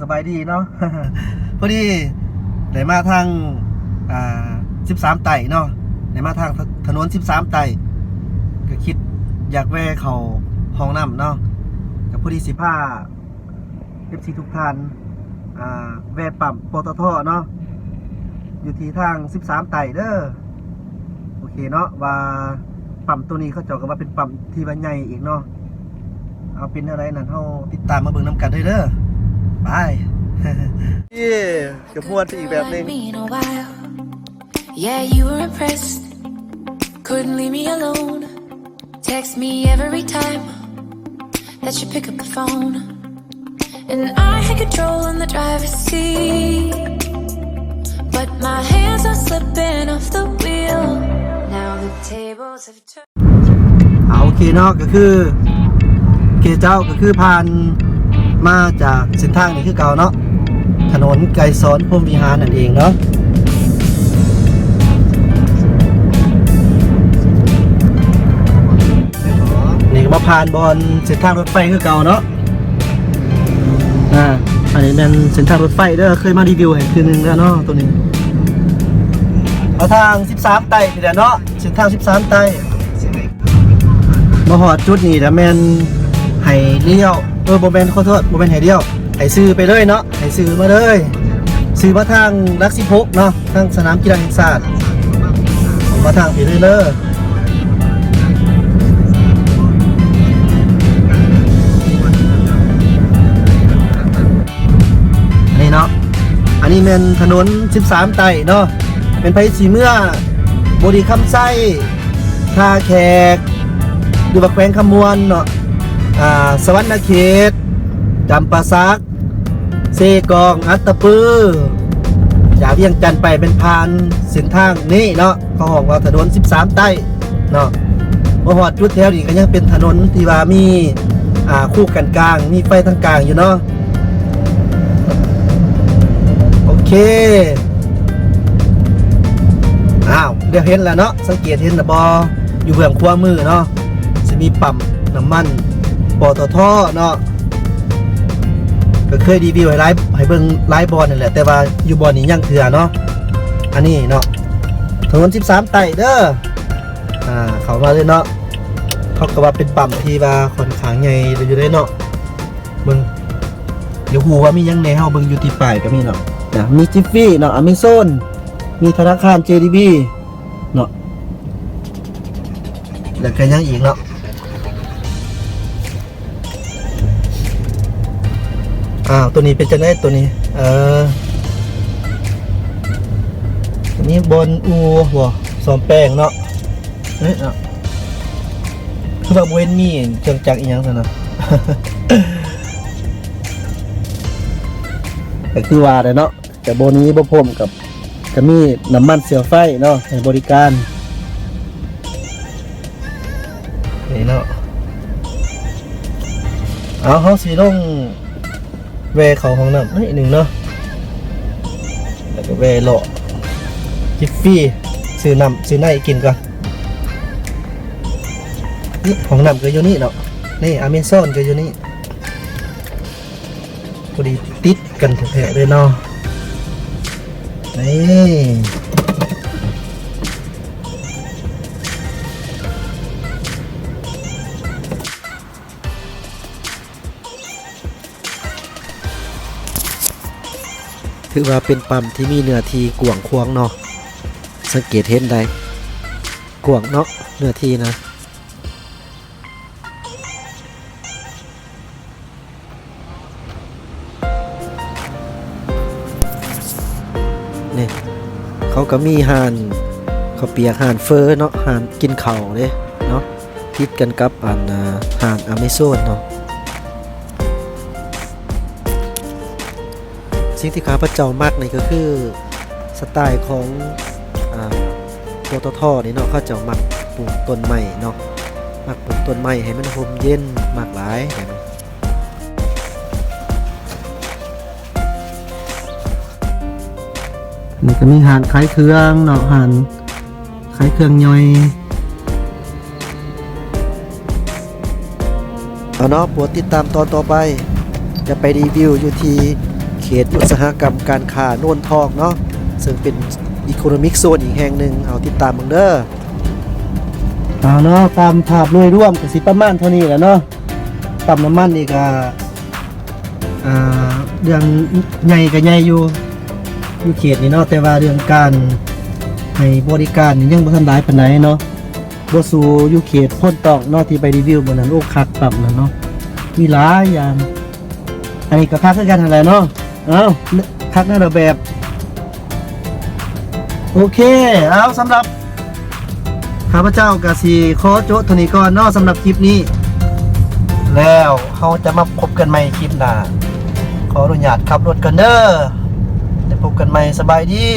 ສະບາຍດີເນາະ ພໍດີໄດ້ມາທາງ ອ່າ ສິບສາມໃຕ້ເນາະ ໄດ້ມາທາງຖະໜົນສິບສາມໃຕ້ ກໍຄິດຢາກແວ່ເຂົ້າຫ້ອງນ້ຳເນາະ ກໍພໍດີຊິພາ ເອັຟຊີ ທຸກທ່ານ ອ່າ ແວ່ປ້ຳ ປຕທ ເນາະ ຢູ່ທີ່ທາງສິບສາມໃຕ້ເດີ. ໂອເຄເນາະ ວ່າປ້ຳໂຕນີ້ເຂົາເຈົ້າກໍວ່າເປັນປ້ຳທີ່ວ່າໃຫຍ່ອີກເນາະ. ເອົາເປັນແນວໃດນັ້ນ ເຮົາຕິດຕາມມາເບິ່ງນຳກັນເດີ ເດີ. ໄປ ເຢ້ ກໍມ່ວນໄປອີກແບບໜຶ່ງ. Been a while. Yeah, you were impressed. Couldn't leave me alone. Text me every time that you pick up the phone. And I had control in the driver's seat. But my hands are slipping off the wheel. Now the tables have turned. ອ່າ ໂອເຄເນາະ ກໍຄື ໂອເຄເຈົ້າ ກໍຄືຜ່ານມາຈາກເສັ້ນທາງນີ້ຄືເກົ່າເນາະ ຖະໜົນໄກສອນພົມວິຫານນັ້ນເອງເນາະ. ນີ້ກໍມາຜ່ານບ່ອນເສັ້ນທາງລົດໄຟຄືເກົ່າເນາະ. ອ່າ ອັນນີ້ແມ່ນເສັ້ນທາງລົດໄຟເດີ ເຄີຍມາຣີວິວໃຫ້ເທື່ອໜຶ່ງແລ້ວເນາະ ໂຕນີ້. ເອົາທາງສິບສາມໃຕ້ນີ້ແຫຼະເນາະ ເສັ້ນທາງສິບສາມໃຕ້. ມາຮອດຈຸດນີ້ລະແມ່ນໃຫ້ລ້ຽວ ເອີ ບໍ່ແມ່ນ ຂໍໂທດ ບໍ່ແມ່ນໃຫ້ລ້ຽວ ໃຫ້ຊື່ໄປເລີຍເນາະ ໃຫ້ຊື່ມາເລີຍ ຊື່ມາທາງຫຼັກສິບຫົກເນາະ ທາງສະໜາມກິລາແຫ່ງຊາດ ມາທາງພີ້ເລີຍເດີ. ອັນນີ້ເນາະ ອັນນີ້ແມ່ນຖະໜົນສິບສາມໃຕ້ເນາະ ແມ່ນໃຜຊິເມືອບໍລິຄຳໄຊ ທ່າແຂກ ຫຼືວ່າແຂວງຄຳມ່ວນເນາະ ອ່າ ສະຫວັນນະເຂດ ຈຳປາສັກ ເຊກອງ ອັດຕະປື ຈາກວຽງຈັນໄປແມ່ນຜ່ານເສັ້ນທາງນີ້ເນາະ ເຂົາຮ້ອງວ່າຖະໜົນສິບສາມໃຕ້ເນາະ. ມາຮອດຈຸດແຖວນີ້ກໍຍັງເປັນຖະໜົນທີ່ວ່າມີ ອ່າ ຄູກັນກາງ ມີໄຟທາງກາງຢູ່ເນາະ. ໂອເຄ ອ້າວ ດຽວເຫັນແລ້ວເນາະ ສັງເກດເຫັນແລ້ວບໍ່ ຢູ່ເບື້ອງຂວາມືເນາະ ຊິມີປ້ຳນ້ຳມັນ ປຕທ ເນາະ ກໍເຄີຍຣີວິວໃຫ້ຫຼາຍ ໃຫ້ເບິ່ງຫຼາຍບ່ອນນັ້ນແຫຼະ ແຕ່ວ່າຢູ່ບ່ອນນີ້ຍັງເທື່ອເນາະ. ອັນນີ້ເນາະ ຖະໜົນສິບສາມໃຕ້ເດີ ອ່າ ເຂົ້າມາເລີຍເນາະ. ເຂົາກໍວ່າເປັນປ້ຳທີ່ວ່າຂ້ອນຂ້າງໃຫຍ່ຢູ່ເດ້ເນາະ. ເບິ່ງ ດຽວຮູ້ວ່າມີຫຍັງແດ່ ເຮົາເບິ່ງຢູ່ທີ່ປ້າຍກໍມີເນາະ ນະ ມີຈິບຟຣີເນາະ ອາເມຊອນ ມີທະນາຄານ ເຈດີບີ ເນາະ ແລ້ວກໍຫຍັງອີກເນາະ. ອ້າວ ໂຕນີ້ເປັນຈັ່ງໃດໂຕນີ້? ເອີ ມີບ່ອນອູ່ບໍ່ ສ້ອມແປງເນາະ. ເອີ ຄືວ່າບໍ່ເຫັນມີເຄື່ອງຈັກອີ່ຫຍັງຊັ້ນນະ ກໍຄືວ່າແຫຼະເນາະ ແຕ່ບໍ່ໜີບໍ່ພົ້ນກັບ ກໍມີນ້ຳມັນເຊື້ອໄຟເນາະ ໃຫ້ບໍລິການ ນີ້ເນາະ. ເອົາ ເຮົາຊິລົງ ແວ່ເຂົ້າຫ້ອງນ້ຳໜ້ອຍໜຶ່ງເນາະ ແລ້ວກໍແວ່ເລາະກິນຟຣີ ຊື້ນ້ຳຊື້ໃນກິນກ່ອນ. ຫ້ອງນ້ຳກໍຢູ່ນີ້ເນາະ ນີ້ ອາເມຊອນກໍຢູ່ນີ້ ພໍດີຕິດກັນແທ້ໆເລີຍເນາະ ນີ້. ຖືວ່າເປັນປ້ຳທີ່ມີເນື້ອທີ່ກວ້າງຂວາງເນາະ ສັງເກດເຫັນໄດ້ ກວ້າງເນາະ ເນື້ອທີ່ນະ. ນີ້ ເຂົາກໍມີຮ້ານເຂົ້າປຽກ ຮ້ານເຝີເນາະ ຮ້ານກິນເຂົ້າເດ້ເນາະ ຕິດກັນກັບອັນ ອ່າ ຮ້ານອາເມຊອນເນາະ. ສິ່ງທີ່ຂ້າພະເຈົ້າມັກນີ້ກໍຄືສະໄຕຂອງ ອ່າ ປຕທ ນີ້ເນາະ ເຂົາເຈົ້າມັກປູກຕົ້ນໄມ້ເນາະ ມັກປູກຕົ້ນໄມ້ໃຫ້ມັນຮົ່ມເຢັນ ມັກຫຼາຍແບບນີ້. ນີ້ກໍມີຮ້ານຂາຍເຄື່ອງເນາະ ຮ້ານຂາຍເຄື່ອງຍ່ອຍ. ເອົາເນາະ ໂປດຕິດຕາມຕອນຕໍ່ໄປ ຈະໄປຣີວິວຢູ່ທີ່ ເຂດອຸດສາຫະກຳການຄ້າໂນນທອງເນາະ ເຊິ່ງເປັນ Economic Zone ອີກແຫ່ງໜຶ່ງ. ເອົາ ຕິດຕາມເບິ່ງເດີ. ເອົາເນາະ ຕາມພາບໂດຍລວມກໍຊິປະມານເທົ່ານີ້ແຫຼະເນາະ. ປ້ຳນ້ຳມັນນີ້ກໍ ອ່າ ເລື່ອງໃຫຍ່ກໍໃຫຍ່ຢູ່ ຢູ່ເຂດນີ້ເນາະ ແຕ່ວ່າເລື່ອງການໃຫ້ບໍລິການນີ້ຍັງບໍ່ທັນຫຼາຍປານໃດເນາະ. ບໍ່ສູ້ຢູ່ເຂດໂພນຕອງເນາະ ທີ່ໄປຣີວິວມື້ນັ້ນ. ໂອ້ ຄັກປ້ຳນັ້ນເນາະ ມີຫຼາຍຢ່າງ. ອັນນີ້ກໍຄັກຄືກັນຫັ້ນແຫຼະເນາະ. ເອົ້າ ຄັກໃນລະແບບ. ໂອເຄ ເອົາ ສຳລັບຂ້າພະເຈົ້າກໍຊິຂໍໂຈະເທົ່ານີ້ກ່ອນເນາະ ສຳລັບຄລິບນີ້ ແລ້ວເຮົາຈະມາພົບກັນໃໝ່ຄລິບໜ້າ. ຂໍອະນຸຍາດຂັບລົດກ່ອນເດີ ແລ້ວພົບກັນໃໝ່. ສະບາຍດີ.